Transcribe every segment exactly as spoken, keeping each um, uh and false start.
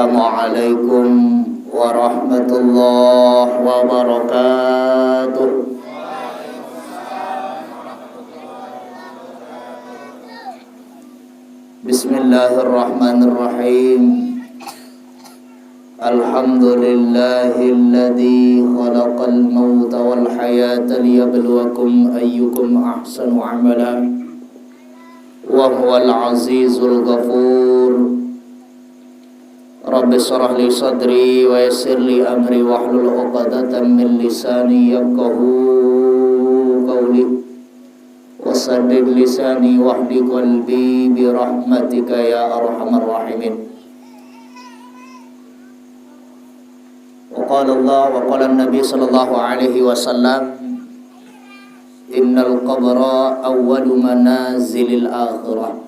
Assalamualaikum warahmatullahi wabarakatuh. Bismillahirrahmanirrahim. Alhamdulillahilladzi khalaqal mauta wal hayata liyabluwakum ayyukum ahsanu amala. Wa huwal azizul ghafur. Rabbi shrah li sadri wa yassir li amri wahlul uqdatan min lisani yafqahu qawli. Wasaddid lisani wahdi qalbi bi rahmatika ya arhamar rahimin. Wa qala Allah wa qala Nabi sallallahu alaihi wasallam, innal qabra awwalu manazilil akhirah.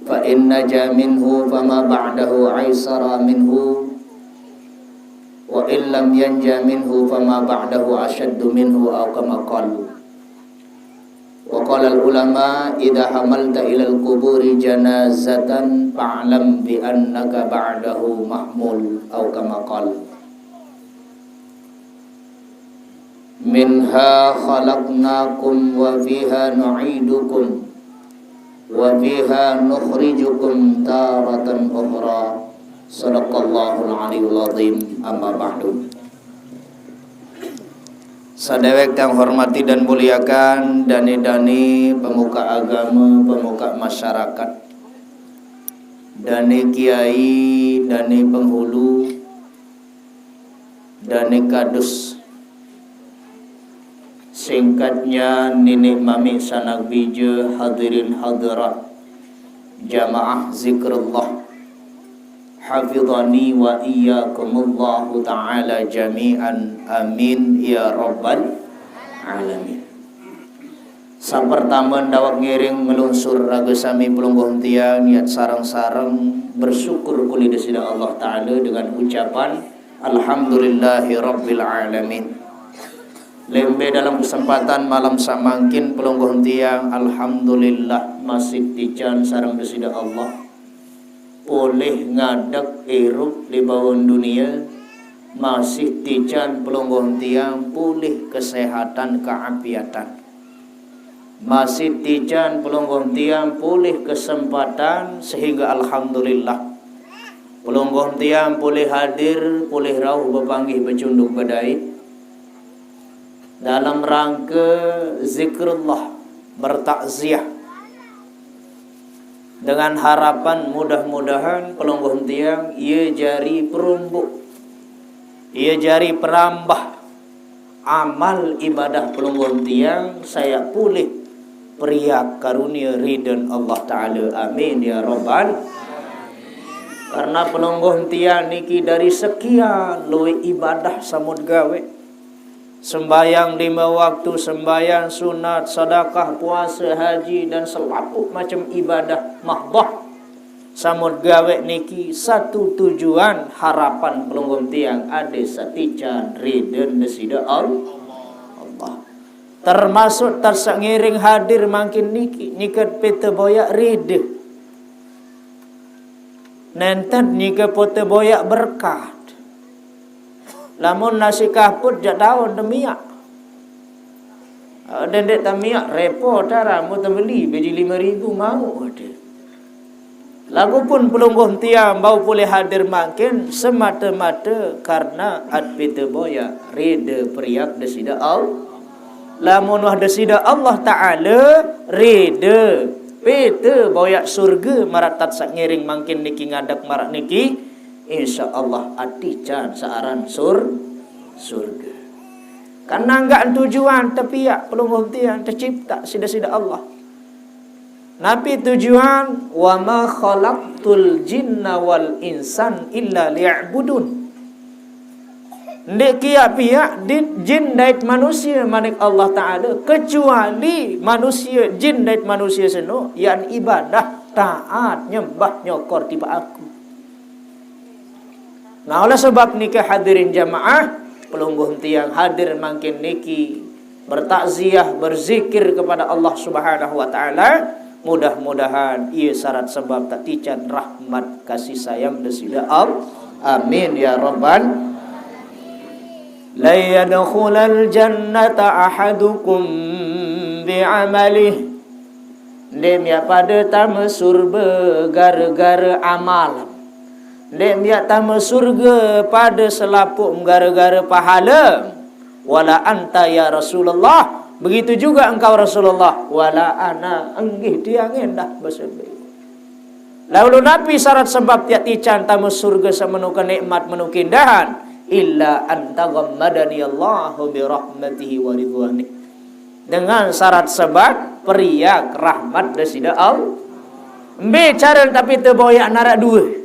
Fa in naja minhu fama ba'dahu aisara minhu, wa in lam yanja minhu fama ba'dahu ashaddu minhu, aw kama qal. Wa qala al ulama, idza hamalta ilal quburi janazatan fa'lam bi annaka ba'dahu mahmul, aw kama qal. Minha khalaqnakum wa fiha nu'idukum wa fiha nukhrijukum taratan ukhra. Sadaqallahul aliyul azim. Amma ba'du. Sadewek kang hormati dan muliakan, dani-dani pemuka agama, pemuka masyarakat, dani kiai, dani penghulu, dani kadus. Singkatnya, nini mami sanak bija, hadirin hadirat, jamaah zikrullah. Hafidhani wa iyyakumullahu ta'ala jami'an. Amin ya rabbal alamin. Sapertama ndawek ngiring ngelungsur raga sami pelungguh tiang niat sareng-sareng bersyukur kuli Desida Allah Ta'ala dengan ucapan alhamdulillahi rabbil alamin. Lembe dalam kesempatan malam samangkin pelungguh tiang, alhamdulillah, masih tican sareng Desida Allah polih ngadek irup di bawon dunia, masih tican pelungguh tiang polih kesehatan keafiatan. Masih tican pelungguh tiang polih kesempatan sehingga alhamdulillah. Pelungguh tiang polih hadir, polih rauh bepanggih becunduk bedait. Dalam rangka zikrullah, bertakziah. Dengan harapan mudah-mudahan pelungguh tiang ia jari perumbuk, ia jari perambah amal ibadah pelungguh tiang, saya pulih periak karunia ridon Allah Ta'ala. Amin ya rabbal. Karena pelungguh tiang niki dari sekian luwih ibadah samut gawe. Sembayang lima waktu, sembayang sunat, sedekah, puasa, haji, dan selapuh macam ibadah mahdah. Samut gawe niki satu tujuan harapan pelungguh tiang ade satican ridon Desida Allah. Termasuk tasak ngiring hadir mangkin niki nyikat pete boyak rida. Nenten nyike pote boyak berkat. Lamun nasi kaput jak daun temiak. Eh, dendek temiak repot, tara mu tembeli biji lima ribu mau ada. Lagu pun pelungguh tiang bau pulih hadir mangkin semata-mata karena at pite boyak rida periak Desida Allah. Lamun wah Desida Allah Ta'ala rida pete boyak surga maratat sak ngiring mangkin niki ngadek marak niki, insya Allah atican saaran sur surga. Karena enggak tujuan tepiak pelungguh tiang tercipta sida-sida Allah. Napi tujuan? Wa ma khalaqtul jinna wal insan illa liya'budun. Ndik kiak piak dit jin dait manusia, manik Allah Ta'ala, kecuali manusia, jin dait manusia seno, yan ibadah, taat, nyembah, nyokor tiba aku. Nah, oleh sebab niki hadirin jamaah, pelungguh tiang hadir mangkin niki bertakziah, berzikir kepada Allah Subhanahu wa Ta'ala, Mudah-mudahan ieu syarat sebab tak tican rahmat kasih sayang Desida Allah. Amin ya rabbal. La yadkhulal jannata ahadukum bi amalih. Ndeq miaq pade tame surbe gare-gare amal. Ndeq miaq tame surge pade selapuq gare-gare pahale. Wala anta ya Rasulullah, begitu juga engkau Rasulullah. Wala ana, enggih tiang endah, base Nabi. Lalu napi syarat sebab tiaq tican tame surge semenoq nikmat menoq keindahan? Illa an taghammadani Allahu bi rahmatihi wa ridwanih. Dengan syarat sebab periak rahmat Deside Allah. Mbe care tapi teboyaq naraq due?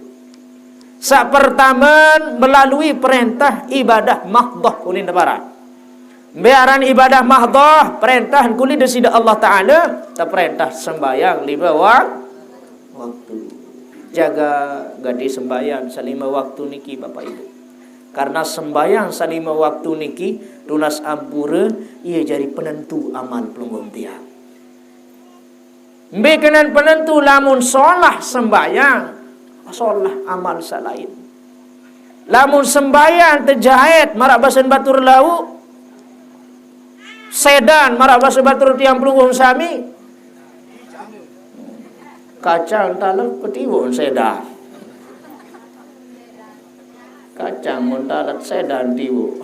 Saq pertame, melalui perentah ibadah mahdhah ulin teparan. Mbe aran ibadah mahdhah? Perentah kuli Deside Allah Taala, teperentah sembahyang lime wa-, waktu. Jaga gati sembahyang salime waktu niki, Bapak Ibu. Karena sembahyang salime waktu niki tunas ampure, ie jari penentu amal pelungguh tiang. Mbe kenan penentu lamun solah sembahyang, solah amal saq lain. Lamun sembahyang tejaet maraq basen batur lauq, sedan maraq basen batur tiang pelungguh sami, kacang talet petiwuk sedan. Kacang mun talet sedan tiwuk.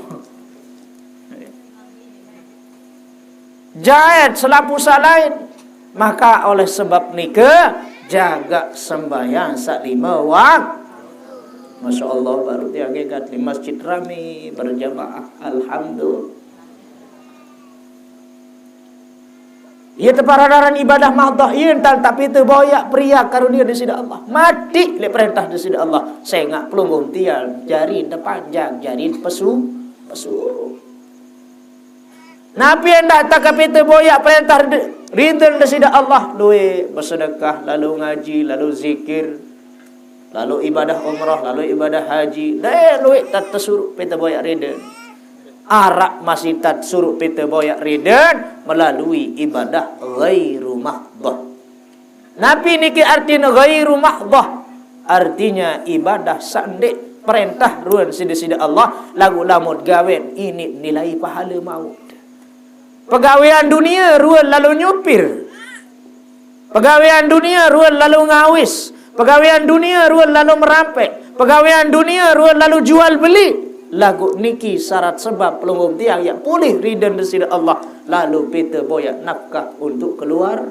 Jaet selapuq saq lain. Maka oleh sebab nike, jagaq sembahyang saq lime wak-, Masya Allah, baru tiang ngegat di masjid rame berjamaah. Alhamdulillah. Ie teparan aran ibadah mahdhah, ie entan tapi teboyaq periak karunie Deside Allah. Mati leq perentah Deside Allah. Sengaq pelungguh tiang jari tepanjang, jari pesu-, pesuruq. Napi endah takapi teboyaq perentah de-, riden Deside Allah? Lueq besedekah, lalu ngaji, lalu zikir, lalu ibadah umrah, lalu ibadah haji. Dait lueq tat tesuruq pete boyaq riden. Araq masih tat suruq pete boyaq riden melalui ibadah ghairu mahdhah. Napi niki artine ghairu mahdhah? Artinya ibadah saq ndeq perentah ruen siq Deside Allah, laguq lamun gawen iniq nilai pahale mauq. Pegawean dunie ruen lalo nyupir. Pegawean dunie ruen lalo ngawis. Pegawean dunie ruen lalo merampeq. Pegawean dunie ruen lalo jual beli. Laguq niki syarat sebab pelungguh tiang yaq polih riden Deside Allah, lalo pete boyaq nafkah untuk keluar.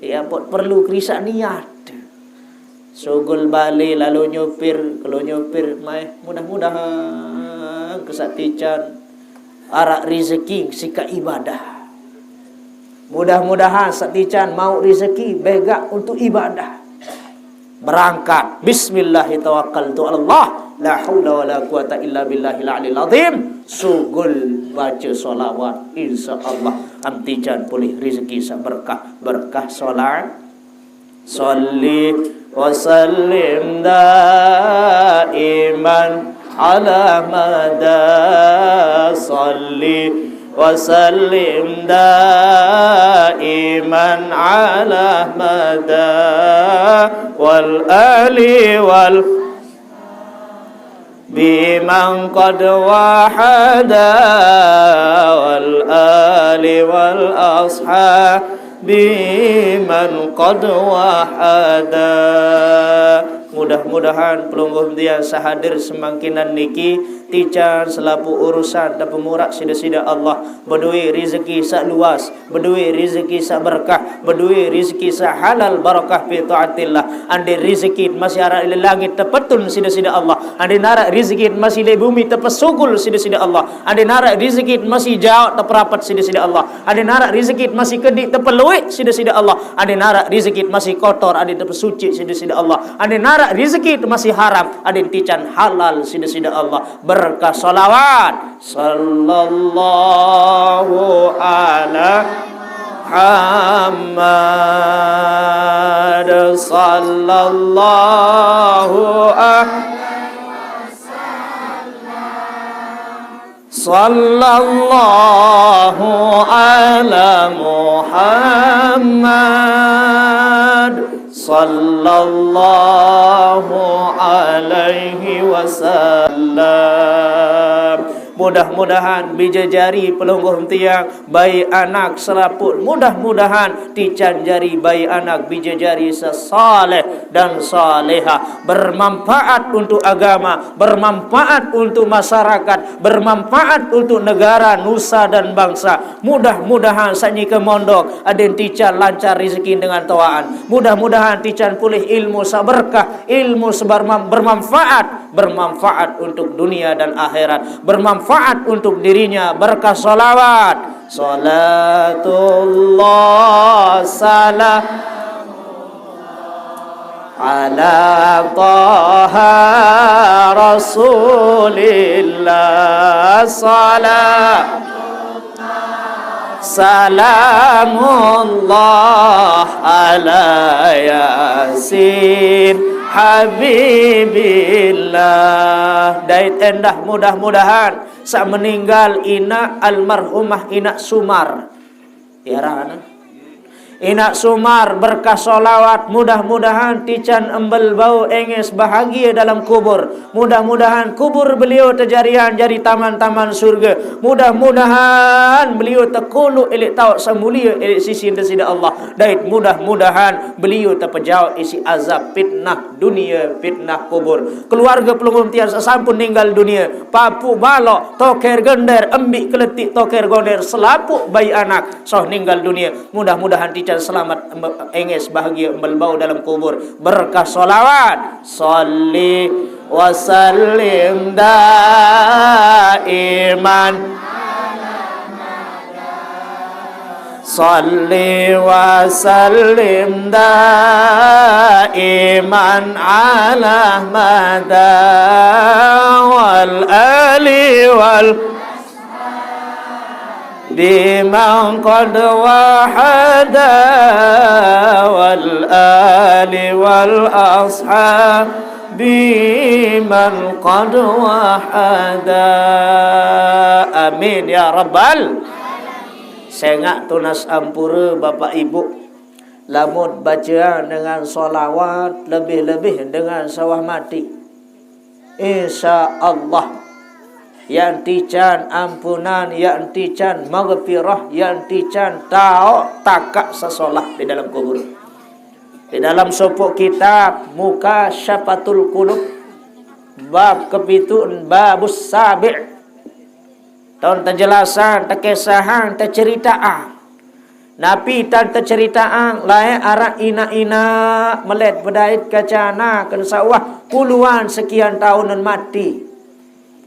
Ie pun perlu kerisaq niat. Sugul bale lalo nyupir, kelo nyupir maeh, mudah-mudahan ke saq tican araq rezeki sikaq ibadah. Mudah-mudahan saq tican mauq rezeki begaq untuk ibadah. Berangkat. Bismillah tawakkaltu 'alallah. La haula wala quwata illa billahil aliyil azim. Sugul bace sholawat. Insya Allah, am tican polih rezeki saq berkah, berkah sholawat. Shalli wa sallim daiman ala mada. Shalli wa sallim daiman ala mada. Wal ali wal biman qad wahada. Wal ali wal ashabi man qad wahada. Mudah-mudahan pelungguh tiang saq hadir semangkinan niki, tican selapuq urusan tepemuraq siq Deside Allah, bedowe rezeki saq luas, bedowe rezeki saq berkah, bedowe rezeki saq halal barakah fi taatillah. Ande rezeki masih araq leq langit tepetun siq Deside Allah. Ande naraq rezeki masih leq bumi tepesugul siq Deside Allah. Ande naraq rezeki masih jaoq teperapet siq Deside Allah. Ande naraq rezeki masih kediq tepelueq siq Deside Allah. Ande naraq rezeki masih kotor, ande tepesuci siq Deside Allah. Ande naraq rezeki masih haram, ande tican halal siq Deside Allah. Berkah sholawat. Sallallahu ala Muhammad. Sallallahu ala Sallallahu ala Muhammad. Sallallahu alaihi wasallam. Mudah-mudahan bija jari pelungguh tiang, baik anak selaput. Mudah-mudahan tican jari baik anak bija jari sesaleh dan salehah, bermanfaat untuk agama, bermanfaat untuk masyarakat, bermanfaat untuk negara, nusa dan bangsa. Mudah-mudahan sanyika mondok, adin tican lancar rezeki dengan tawaan. Mudah-mudahan tican pulih ilmu saberkah, ilmu sebermam-, bermanfaat, bermanfaat untuk dunia dan akhirat, bermanfaat untuk dirinya, berkah salawat. Salatullah salam ala Taha Rasulillah. Salam Salamullah ala Yasin Habibillah. Dait endah mudah-mudahan sameninggal ina almarhumah ina Sumar. Ya, Rana. Ina Sumar berkah salawat, mudah-mudahan tican embel bau enges bahagia dalam kubur. Mudah-mudahan kubur beliau tejarian jari taman-taman surga. Mudah-mudahan beliau tekuluk elik taut semulia elik sisi Sida Allah. Dait mudah-mudahan beliau tepejauh isi azab fitnah dunia, fitnah kubur. Keluarga pelungguh tiang sesampun ninggal dunia, papu balok, toker gender, embik keletik toker gonder, selapuk bayi anak, soh ninggal dunia. Mudah-mudahan tican selamat, embe-, enges bahagia embel bau dalam kubur. Berkah salawat. Salli wa sallim daiman. Salli wa sallim daiman ala mada wal ali wal biman qad wahada wal ali wal ashabi man qad wahada. Amin ya rabbal. Sengak tunas ampura Bapak Ibu, lamun bacaan dengan salawat, lebih-lebih dengan sawah mati. Insya Allah, yan tican ampunan, yan tican maghfirah, yan tican tauk takak sesolah di dalam kubur. Di dalam sopok kitab Mukasyafatul Qulub, bab kepitu, babus sabi', taun tejelasan, tekesahan, teceritaan. Napi tan teceritaan, lae arak ina-ina melet bedait kacana ken sawah puluhan sekian taun nun mati.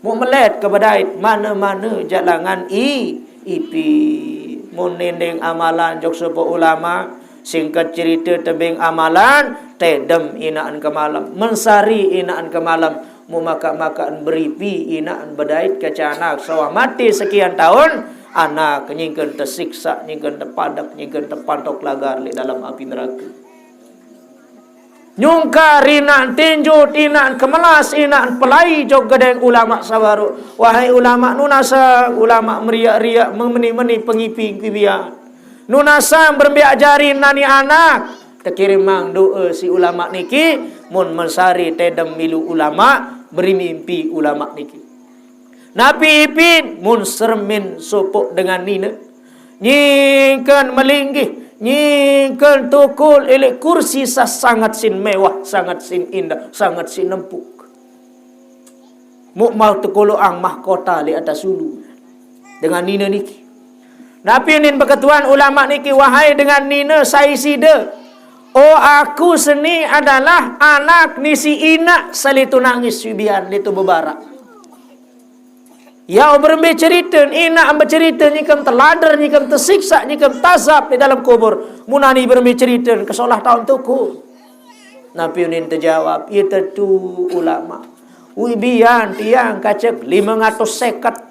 Mu melet ke bedait mana-mana jalangan i, ipi. Mun ninding amalan jok sopok ulama, singket cerita tebing amalan, tedem inaan ke malam, mensari inaan ke malam, mu makak-makak beripi inaan bedait kacana sawah mati sekian taun, anak nyingken tesiksa, nyingken tepadek, nyingken tepantok lagar li dalam api neraka. Nyungkar inaan tinjut, inaan kemelas, inaan pelai jok gedeng ulama sabaru. Wahai ulama nunasa, ulama meriak-riak, memeni-meni pengipi-kipian. Nunasa berembiak jari nani anak. Tekirimang doa si ulama niki, mun mensari tedem milu ulama, beri mimpi ulama niki. Napi ipin, mun sermin sopok dengan nina. Nyingken melinggih, nyingken tukul ilik kursi sah sangat sin mewah, sangat sin indah, sangat sin empuk. Muk mau tekoloang mahkota li atas ulu. Dengan nina niki. Napi nin beketuan ulama niki, wahai dengan nina sai sida. Oh, aku seni adalah anak nisi inak salitu nangis sibian litu bebarak. Ya, berembe cerita, inak bercerita nyikem telader, nyikem tesiksa, nyikem tazab di dalam kubur. Munani berembe cerita kesolah taun tuku. Napi unin tejawab, ia tetu ulama. Ui bian tiang kacek lima ratus seket.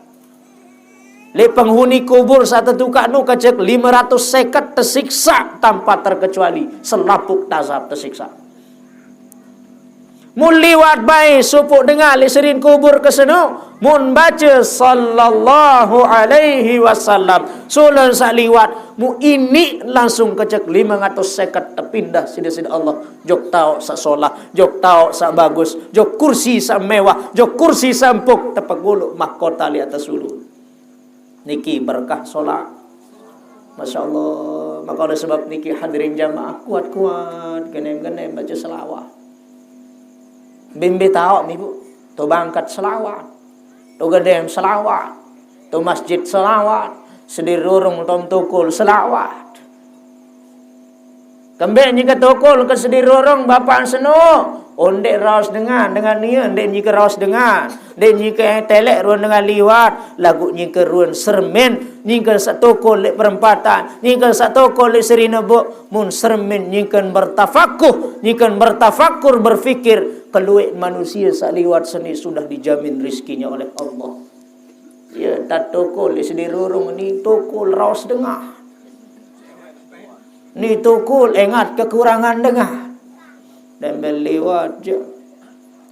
Li penghuni kubur saat tetu kak nu kacek lima ratus seket tesiksa tanpa terkecuali, selapuk tazab tesiksa. Mun liwat bae supuk denga leq serine kubur keseno, mun bace sallallahu alaihi wasallam, solah saq liwat, mu ini langsung kecek lime atus seket tepindah side-side Allah. Jok taoq saq solah, jok taoq saq bagus, jok kursi saq mewah, jok kursi saq empuk, tepeguluq mahkota leq atas ulu. Niki berkah solah. Masya Allah. Maka oleh sebab niki hadirin jamaah, kuat-kuat, genem-genem bace selawat. Bimbi taoq, Ibu. To bangket selawat. To gedem selawat. To masjid selawat. Sedi rurung tom tukul selawat. Kembeq nyike tukul ke sedi rurung bapaq seno? Oh, ndeq raos dengan, dengan nie, ndeq nyike raos dengan, ndeq nyike teleq ruen dengan liwat, laguq nyike ruen sermin, nyike saq tukul leq perempatan, nyike saq tukul leq serine buk, mun sermin nyike bertafakuh, nyike bertafakur, berfikir, kelueq manusie saq liwat seni sudah dijamin rizkinya oleh Allah. Ye, tat tukul leq sedi rurung ni tukul raos dengah. Ni tukul engat kekurangan dengah. Dembel liwat je.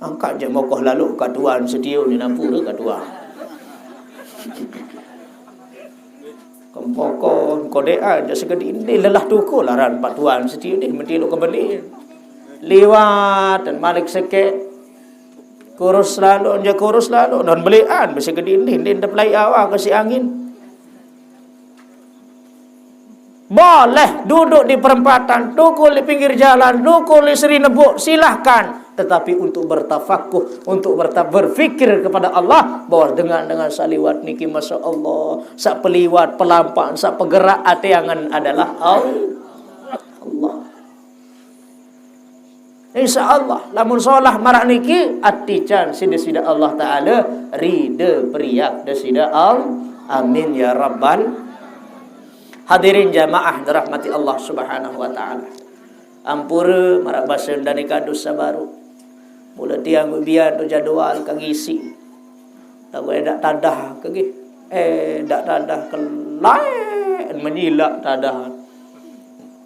Angkat je mokoh laloq katuan setio ni nampure katuan. Kempoko kodean je segedi ni lelah tukul aran pak tuan setio ni menti lok kebeli. Liwat dan malik sekek. Kurus laloq, je kurus laloq, non belian besi gedi ndin, ndin tepelai awa ke si angin. Boleh duduk di perempatan, tukul di pinggir jalan, tukul di seri nebuk, silahkan. Tetapi untuk bertafakuh, untuk berta-, berfikir kepada Allah, bahwa dengan, dengan saliwat niki, Masya Allah, sak peliwat, pelampan, sak pegerak ate angen adalah Allah. Allah. Insya Allah, lamun solah maraq niki, ati can side-side Allah Ta'ala ride periak deside Al-, amin ya rabbal. Hadirin jamaah dirahmati Allah Subhanahu wa Ta'ala. Ampure maraq base ndane kadu sabaru. Mule tiang ubian tu jadwal kagisi. Laguq edaq tadah kegi. Edaq tadah ke laeq menyilaq tadah.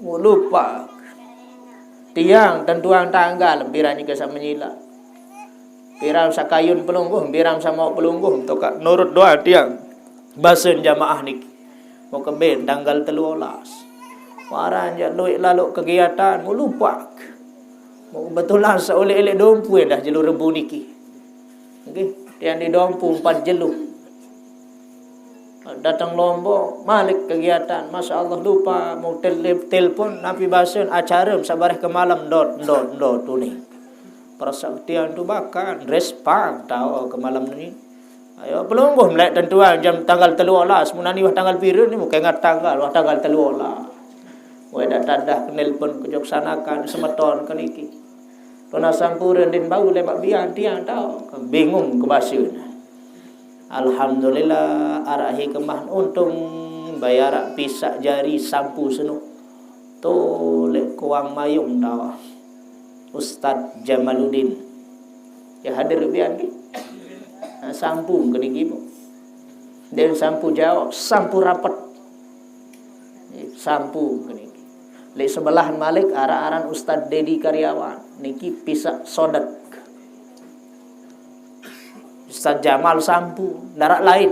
Lupaq. Tiang tentuang tanggal, piran nyike saq menyilaq. Piran saq kayun pelungguh, piran saq mauq pelungguh, tokaq nurut doang tiang. Basen jamaah niki. Mau kemben tanggal telu olas. Waran jaq lueq laloq kegiatan, mau lupaq. Mau kebetulan saq uleq-uleq dompu endah jelo Rebo niki. Nggih, tiang di dompu empat jelo. Dateng Lombok, malik kegiatan. Masya Allah, lupa mau tel-, telpon, napi basen, acara sabareh ke malam, ndot, ndot, ndot, tuni. Perasaan tiang tu bahkan, respang, tahu ke malam ni. Ayo, pelungguh meleq tentuan jam tanggal telu olas, mun ani wah tanggal pire ni, mungkin ingat tanggal, wah tanggal telu olas. Wah, dak tadah ke nelpon ke jok sanakan, semeton ke niki. Tuna sampure ndin bau lemaq bian tiang tau. Bingung ke basene. Alhamdulillah, araq hikmah untung, bae araq pisaq jari sampu seno. To leq Kuang Mayung tau. Ustaz Jamaluddin. Ya hadir bian ki. Nah, sampu ke niki, Bu. Ndeq sampu jaoq, sampu rapet. Sampu ke niki. Leq sebelahan malik araq aran Ustaz Dedi Karyawan. Niki pisaq sodet. Ustaz Jamal sampu, ndaraq lain.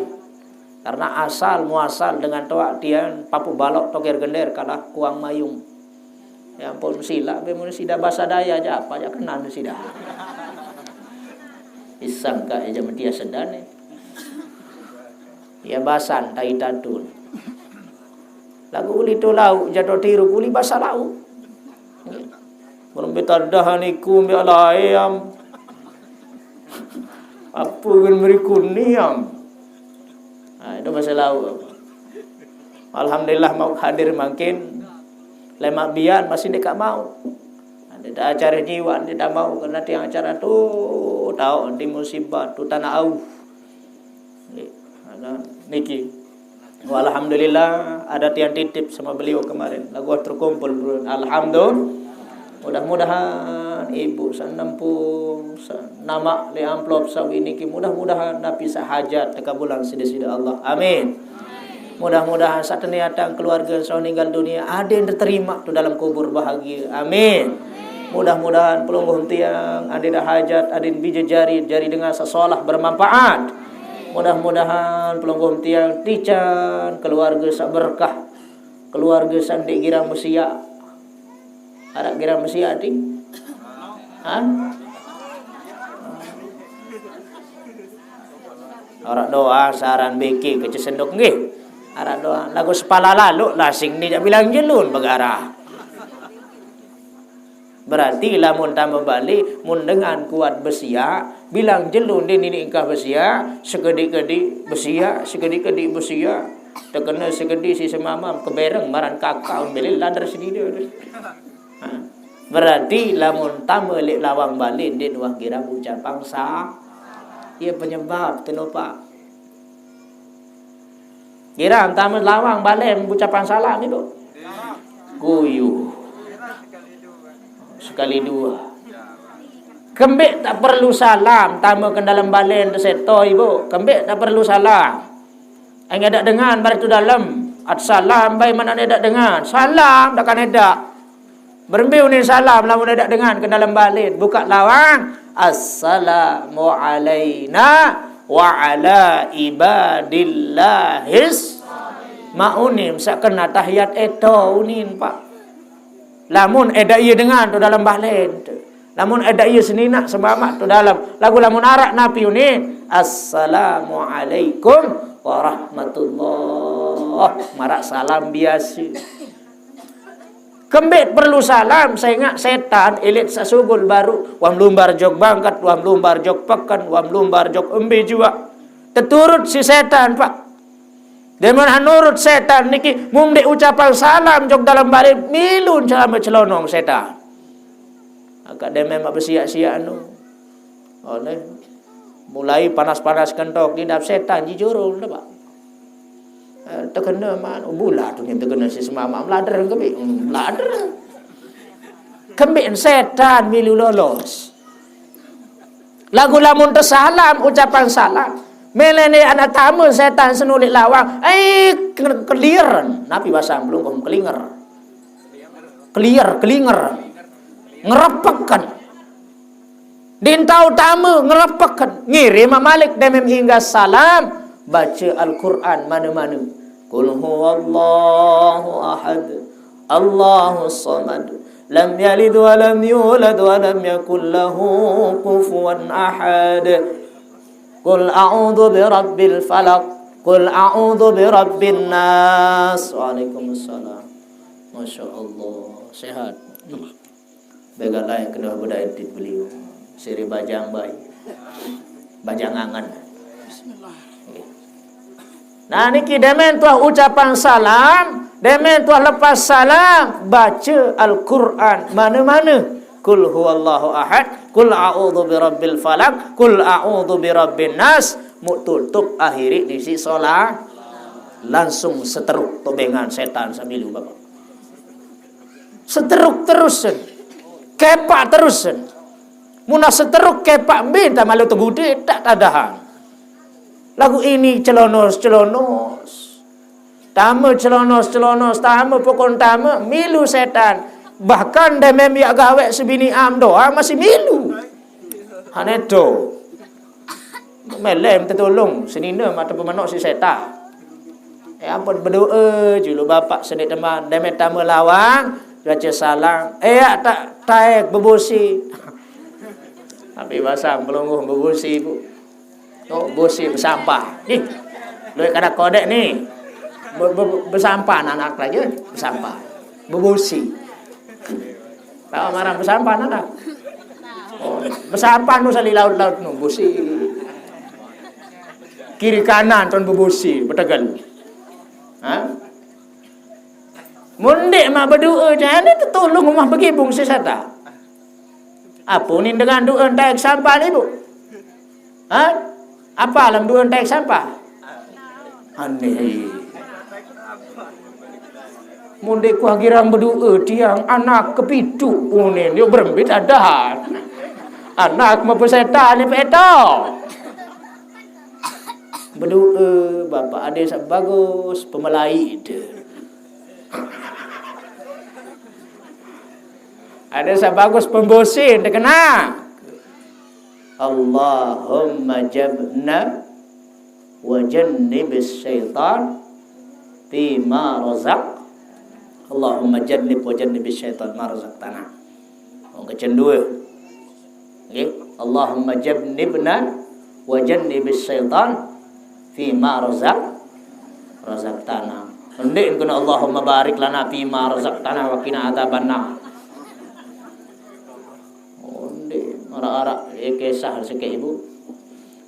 Karena asal muasal dengan toaq tian papuq baloq tokir gender kalah Kuang Mayung. Ya ampun, silaq be mun sida basa Daya aja apa aja kenan sida. Isang ka eja media sedane. Ya basan tai tadun. Lagu uli tu lauq jatuh tiru uli basa lauq. Belum betadah niku mbe lae am. Apa gen meriku ni am. Ha, itu basa lauq. Alhamdulillah mauq hadir mangkin. Lemaq bian masih ndeq kaq mauq. Ndeq taq acare jiwaq ndeq taq mauq, karena tiang acara tu taoq di musibah tu tanah auh. Nggih. Ana niki. Alhamdulillah ada tiang titip sama beliau kemarin. Laguq terkumpul, bro. Alhamdulillah. Mudah-mudahan ibu saq nempung, saq namaq leq amplop sawi niki, mudah-mudahan napi saq hajat tekabulang side-side Allah. Amin. Mudah-mudahan saq teniatang keluarge saq ninggal dunie adeqn teterimaq tu dalam kubur bahagie. Amin. Mudah-mudahan pelungguh tiang, adin hajat, adin bija jari, jari dengan sasolah bermanfaat. Mudah-mudahan pelungguh tiang tican keluarga sak berkah, keluarga sandik girang besia. Arak girang besia ti? Ha? Arak doa saran beke ke cesendok nggih. Arak doa lagu sepala lalu lasing ni jak bilang jelun begarah. Berarti lamun tambah balik, mun dengan kuat besia, bilang jelun dia nini ingkah besia, sekedik-kedik besia, sekedik-kedik besia. Terkena sekedik si semamam kebereng maran kakak belil ladar sedida tu. Ha. Berarti lamun tambah lek lawang balik dia nuah girang ucapang sa. Ia penyebab tu no pak. Girang tambah lawang balik ucapang salam itu. Guyu. Sekali dua. Kembik tak perlu salam, tambah ke dalam balen tu seto ibu. Kembik tak perlu salam. Ai ngedak dengan baris tu dalam. At salam bai mana ngedak dengan. Salam dak kan edak. Berembiu ni salam lamun edak dengan ke dalam balen. Buka lawang. Assalamu alaina wa ala ibadillahis. Mak unim sak kena tahiyat eto unin pak. Lamun edak iya dengan tu dalam balen tu. Lamun edak iya seninak semamak tu dalam. Lagu lamun arak napi unin. Assalamualaikum warahmatullah. Marak salam biasa. Kembik perlu salam, sengak setan, elit sasugul baru, wam lumbar jog bangkat, wam lumbar jog peken, wam lumbar jog embe jua. Teturut si setan, pak. Demen hanurut setan niki, mum dek ucapan salam jog dalam balik, milu celama celonong setan. Agak demen mak besiak-siak anu. Oleh mulai panas-panas kentok ni dap setan jijurul dah pak. Eh, terkena man, oh, bula tu ni terkena si semama melader kemik. Hmm, melader. Kemik setan milu lolos. Lagu lamun tersalam ucapan salam. Melene anak tamu setan senulik lawang. Eh, ke- kelier. Napi bahasa belum kelinger. Kelier, kelinger. Ngerepeken. Dintau tama ngerepeken. Ngirim malik demem hingga salam. Baca Al-Quran mana-mana. Qul huwallahu ahad. Allahu samad. Lam yalid wa lam yulad wa lam yakul lahu kufuwan ahad. Qul a'udzu birabbil falaq. Qul a'udzu birabbin nas. Waalaikumsalam. Masya Allah. Sehat. Begalai kena bedai tit beliau. Siri bajang bai. Bajang angan. Bismillah. Nah, niki demen tuah ucapan salam, demen tuah lepas salam, baca Al-Quran mana-mana. Qul huwallahu ahad, qul a'udzu birabbil falaq, qul a'udzu birabbin nas. Muk tutup akhiri nisi solat. Langsung seteruk tobengan setan samilu bapak. Seteruk terusan. Kepak terusan. Munah seteruk kepak minta malu tegude tak tadahan. Lagu ini celonos-celonos. Tama celonos-celonos, tama pokon tama, milu setan. Bahkan demem yak gawek sebini am doang masih milu. Haneto. Melem tertolong, senina mata pemanok si setan. Eh, ampun berdoa julu bapak sedik teman. Demem tama lawang, baca salam. Eh, yak tak taek bebusi. Tapi basang pelungguh bebusi, bu. Oh, busi besampah. Ih, duit kada kodek ni. Be- be- besampah anak raja, besampah. Bebusi. Tahu marah besampah anak. Oh, besampah nu sali laut-laut nu busi. Kiri kanan ton bebusi, betegal. Ha? Mundik mak berdoa jangan tertolong rumah begibung sesata. Apa ni dengan doa entai sampah ni, bu? Ha? Apa alam doa entai sampah? Aneh. Mundik kuah girang berdoa tiang anak kepitu unin yo berembit adahan. Anak mepesetan ni peto. Berdoa bapak ada sak bagus pemelai ide. Ada saq bagus pembosi, terkena. Allahumma jabna wa jannibis syaitan fima razaq. Allahumma jannib wa jannibis syaitan ma razaqtana. Wong kecen dua. Nggih. Allahumma jannibna wa jannibis syaitan fima razaq, razaqtana. Ndeq kena Allahumma barik lana fima razaqtana wa qina adzabannar. Onde, arak-arak, eh, kisah sikit ibu.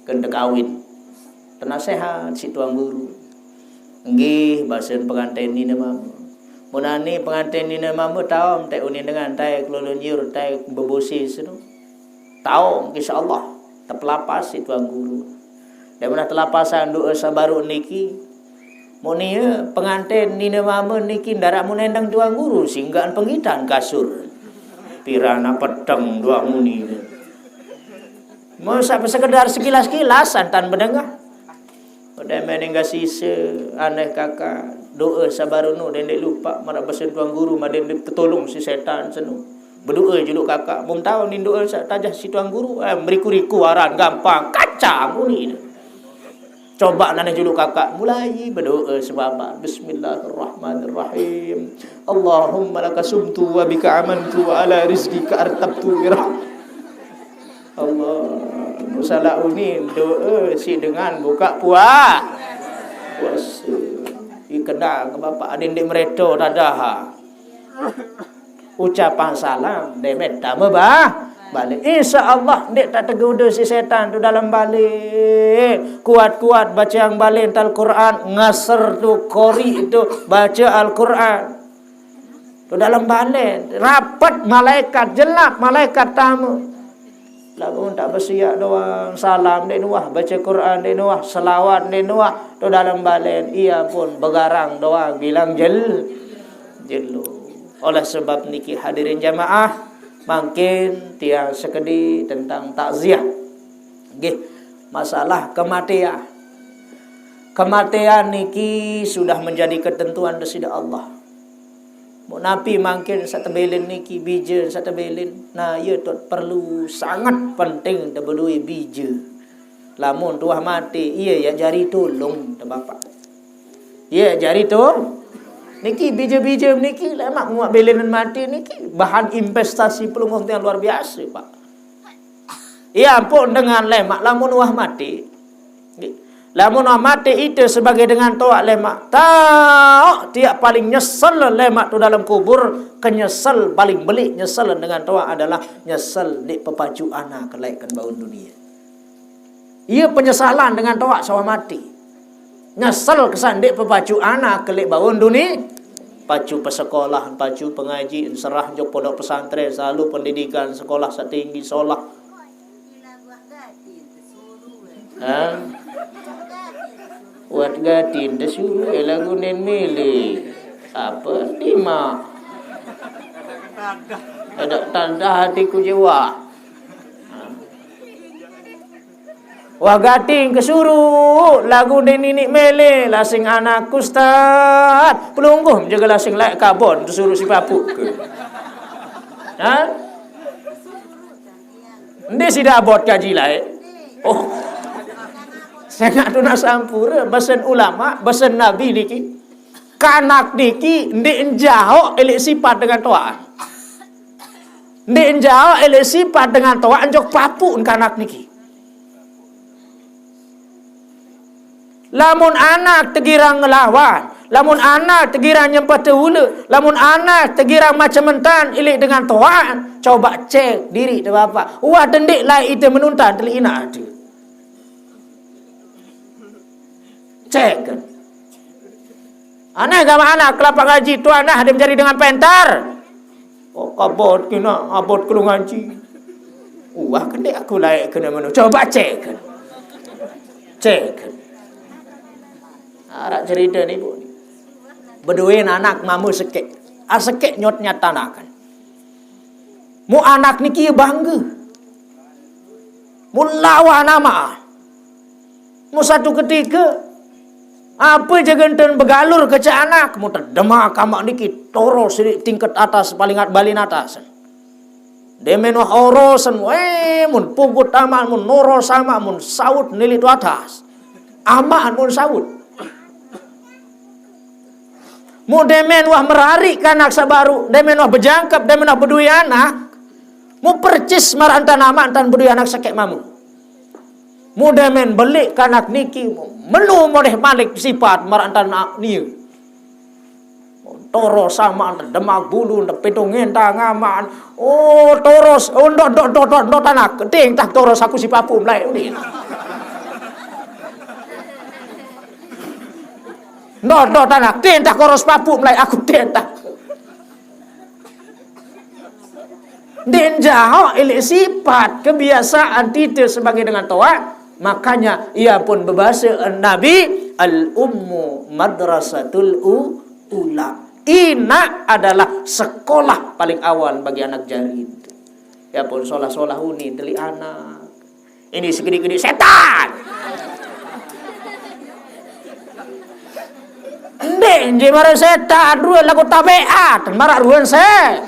Kente kawin. Penasehat si tuan guru. Nggih, basen penganten nine mame. Munani penganten nine mame taom te unin dengan tai kelulun yur tai bebusi senu. Taom, insyaallah. Tepelapas si tuan guru. Dan menah telapasan doa sabaru niki. Mun ie penganten nine mame niki ndaraq mun endang tuan guru, singgan pengitan kasur. Pirana peteng doang muni. Masa sekedar sekilas-kilas antan bedengah. Udah meninggal sisa aneh kakak doa sabarunu dendeq lupa maraq besen tuan guru maden tetolong si setan senu. Berdoa juluk kakak. Mun tao nin doa saq tajah si tuan guru, eh, meriku-riku aran gampang. Kacang muni. Coba nane julu kakak, mulai berdoa sebabaq. Bismillahirrahmanirrahim. Allahumma laka sumtu wa bika amantu wa ala rizqika artabtu birah. Allah, musalah unin doa si dengan buka puah. Puasa. Ikena ke bapak adin di mereto dadah. Ucapan salam, demet tame bah. Balik. Insya Allah, ndeq tak tegoda si setan tu dalam balen. Kuat-kuat baca yang balen tal Quran, ngasar tu, kori tu, baca Al-Quran. Tu dalam balen, rapet malaikat, jelap malaikat tame. Laguq tak besiaq doang, salam ndeq nuah, baca Quran ndeq nuah, selawat ndeq nuah, tu dalam balen, ia pun begarang doang, bilang jel-, jelo. Oleh sebab niki hadirin jamaah, mangkin tiang sekedi tentang takziah. Nggih, masalah kematian. Kematian niki sudah menjadi ketentuan Deside Allah. Mun napi mangkin saq tebelen niki, bije saq tebelen. Nah, ie tot perlu sangat penting tebedoe bije. Lamun tuah mate, ie yaq jari tulung te Bapak. Ie jari tu. Niki bije-bije niki lemaq muaq belenan mate niki bahan investasi pelungguh tiang luar biase, Pak. Ie ampun dengan lemaq lamun wah mate. Nggih. Lamun wah mate ite sebagai dengan toaq lemaq. Taoq tiaq paling nyesel lemaq tu dalem kubur, kenyesel paling beleq nyesel dengan toaq adalah nyesel ndeq pepacu anak laeqken baun dunie. Ie penyesalan dengan toaq sawah mate. Nyesel kesan ndeq pepacu anak leq baun dunie. Pacu pesekolahan, pacu pengajian, serah jok pondok pesantren, selalu pendidikan sekolah setinggi solah. Ha? Wat gatin tesuruh, eh, laguq nen mele. Apa timaq? Edak tandah atiku jewah. Ha. Wah gatin kesuruh, laguq nen niniq mele, lasing anak ustad. Pelungguh jage lasing laeq kabon tesuruh si papuq ke. Ha? Ndeq side abot kaji laeq? Oh. Sengaq tunas ampure, besen ulama, besen nabi niki. Kanak niki ndeq njaoq eleq sipat dengan toaq. Ndeq njaoq eleq sipat dengan toaq, njok papuq kanak niki. Lamun anak tegirang ngelawan, lamun anak tegirang nyempete ule, lamun anak tegirang macem mentan ilik dengan toaq, coba cek diri te Bapak. Wah, dendeq laeq ite menuntan telik inaq ate. Cek kan. Aneh gamaq anak kelapa ngaji tuan nah, dia menjadi dengan pentar. Oh, kabot kena, abot kelu ngaji. Wah, kendeq aku laeq kena menu. Coba cek kan. Cek kan. Araq cerite niku. Bedoe anak mame sekeq. Ah, sekeq nyot nyatanaken. Mu anak niki bangge. Mu lawan amaq. Mu satu ketike, ape jage enten begalur kance anak, mu tedemaq amaq niki toro siq tingket atas, paling at-, balen atas. Demen wah orosen, weh, mun pugut amaq, mun noros amaq, mun saut nilik tu atas. Amaq mun saut. Mun demen wah merariq kanak saq baruq, demen wah bejangkep, demen wah bedowe anak. Mun percis maraq entan amaq, entan bedowe anak sekeq mame. Mun demen beleq kanak niki, menu modeh malik sipat maraq entan aq nie. Toros amaq, demak bulu, pitung ngentang amaq. Oh, toros, oh, ndot, ndot, ndot, ndot, ndot anak. Ding tah toros aku sipapu melaeq uni. Ndot, ndot anak, ding tah koros papu melaeq aku ding tah. Ndeq jaoq ileq sipat kebiasaan ite sebagai dengan toaq, makanya ia pun bebase Nabi, "Al-ummu madrasatul u-, ula." Inaq adalah sekolah paling awal bagi anak jari. Ia pun solah-solah uni teli anak. Ini segediq-gediq setan. Ndeq nje maraq setan, ruen laguq tabeat, maraq ruen se-,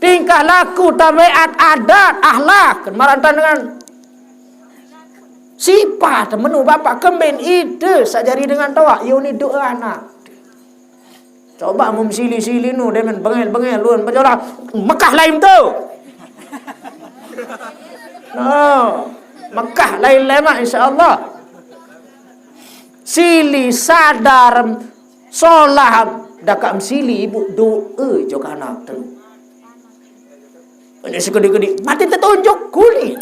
tingkah laku, tabeat, adat, akhlak, maraq entan dengan sipat menu bapak kemben ite saq jari dengan toaq, ye uni do'e anak. Coba mun sili-sili nu demen bengel-bengel luen bejolah Mekah lain tu. No, Mekah lain lemaq insyaallah. Sili sadar solah dakaq sili ibu do'e jok anak tu. Ini sekediq-kediq mati tetonjok kuli.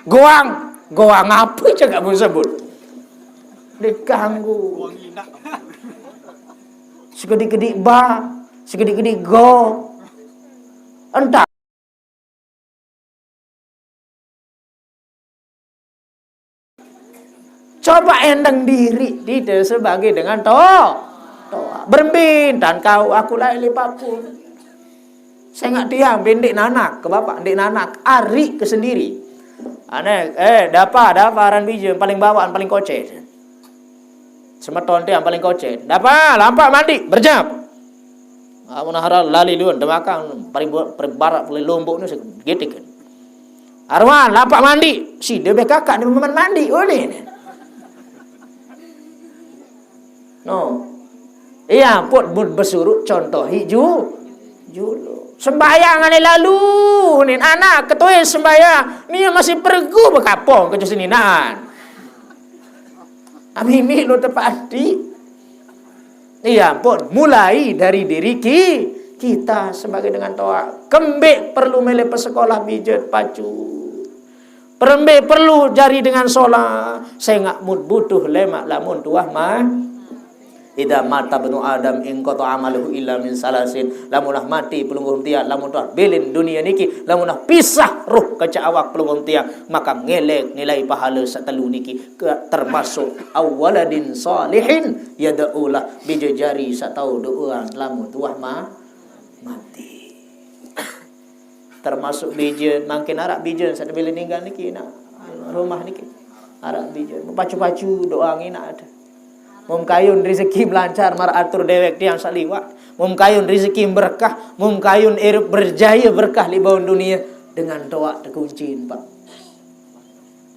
Goang, goang ape cakap mun sebut? Diganggu. Sekediq-kediq ba, sekediq-kediq go. Entah. Coba endeng diriq dite sebagai dengan to-, toaq. Berembe entan kau aku laeq leq papu. Sengaq tiang be ndeq nanak ke bapak, ndeq nanak, ariq ke sendiri. Ane, eh, dapa, dapa aran bije paling bawaq, paling kocen. Semeton tiang paling kocen. Dapa, lampaq mandiq, berjam. Amun hara lali luen, demakang, paling bu-, paling barak, paling lombok ni segitik. Arwan, lampaq mandiq, side be kakak ni memen mandiq, ulih ni. No. Iya, put mun besuruq contohi ju-, julu. Sembahyang ane lalu, nin anak ketoe sembahyang, ni masih peregu bekapong ke jus ninan. Ami mi lo tepati. Iya, pun mulai dari diri ki-, kita sebagai dengan toaq. Kembeq perlu mele pesekolah bije pacu. Perembe perlu jari dengan solah, sengaq mun butuh lemaq lamun tuah ma-, Idza mata ibnu Adam inqata amaluhu illa min salasin. Lamun uah mati pelungguh tiang, lamun uah bilin dunie niki, lamun uah pisah roh kance awak pelungguh tiang, maka ngelek nilai pahale saq telu niki, ke-, termasuk awaladin salihin yad'ulah, bije jari saq tao do'ean lamun uah ma-, mati. Termasuk bijen, mangkin araq bijen saq tebile ninggal niki, nah, rumah niki. Araq bijen. Pacu-pacu doang inaq ada. Mun kayun rezeki melancar maraq atur dewek tiang saq liwat. Mun kayun rezeki berkah, mun kayun irup berjaye berkah leq baun dunie, dengan toaq tekuncin, Pak.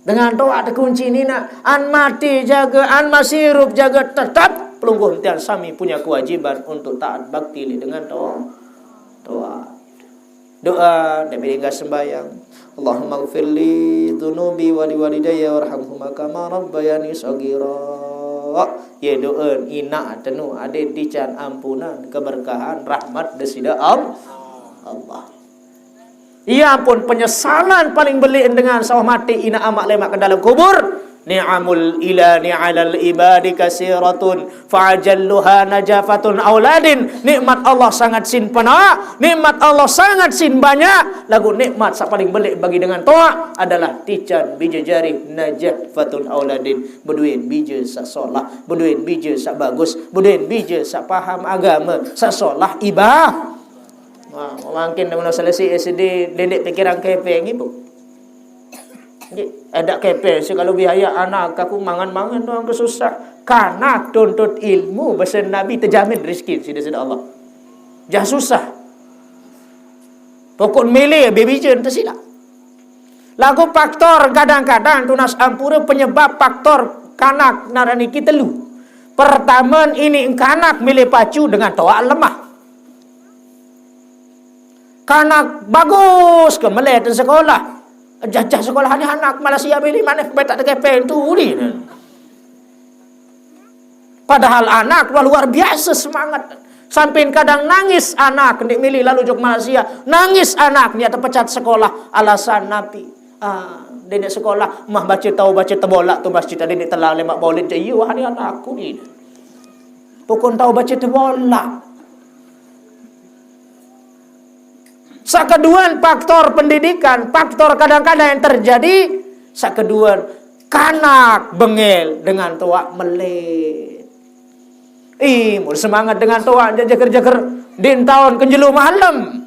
Dengan toaq tekuncin inaq, an mati jage, an masih irup jage, tetap pelungguh tiang sami punya kewajiban untuk taat bakti leq dengan to-, toaq. Doa, ndeq mele enggah sembahyang. Allahumma ighfirli dzunubi wa liwalidayya warhamhuma kama rabbayani shaghira. Ye do'en inaq tenu adeqn tican ampunan keberkahan rahmat Deside Al-, Allah. Iya pun penyesalan paling beleq dengan saq uah mati inaq amaq lemaq ke dalem kubur. Ni'amul ilahi alal ibadi kasiratun, fa ajalluha najafatun auladin. Nikmat Allah sangat sin pena, nikmat Allah sangat sin banyak, laguq nikmat saq paling beleq bagi dengan toaq adalah tican bije jari najafatun auladin, bedoen bije saq solah, bedoen bije saq bagus, bedoen bije saq paham agame, saq solah iba-, Wah, mangkin lamun selesai S D, ndeq pikiran kepeng, Ibu. Nggih, edaq kepeng, sih kalau biaya anak aku mangan-mangan doang kesusah. Karena tuntut ilmu, besen Nabi, tejamin rizki side-side Allah. Jah susah. Pokok milih bebijin tersilap. Lagu faktor kadang-kadang tunas ampura penyebab faktor kanak narani kita lu. Pertama ini kanak milih pacu dengan toak lemah. Kanak bagus ke melek sekolah. Jajah sekolah ni anak Malaysia beli mana betak tak kepeng tu ni. Padahal anak luar, luar biasa semangat. Sampai kadang nangis anak ndik milih lalu jok Malaysia. Nangis anak ni terpecat sekolah alasan napi. Ah, dia nak sekolah mah baca tahu baca terbolak tu masjid ada ni telang lemak boleh je. Iyo hari anak aku ni. Pokok tahu baca terbolak. Sakeduan faktor pendidikan, faktor kadang-kadang yang terjadi, sakeduan kanak bengel dengan toak melek. Ih, mun semangat dengan toak jeker-jeker din taun kenjelu malam.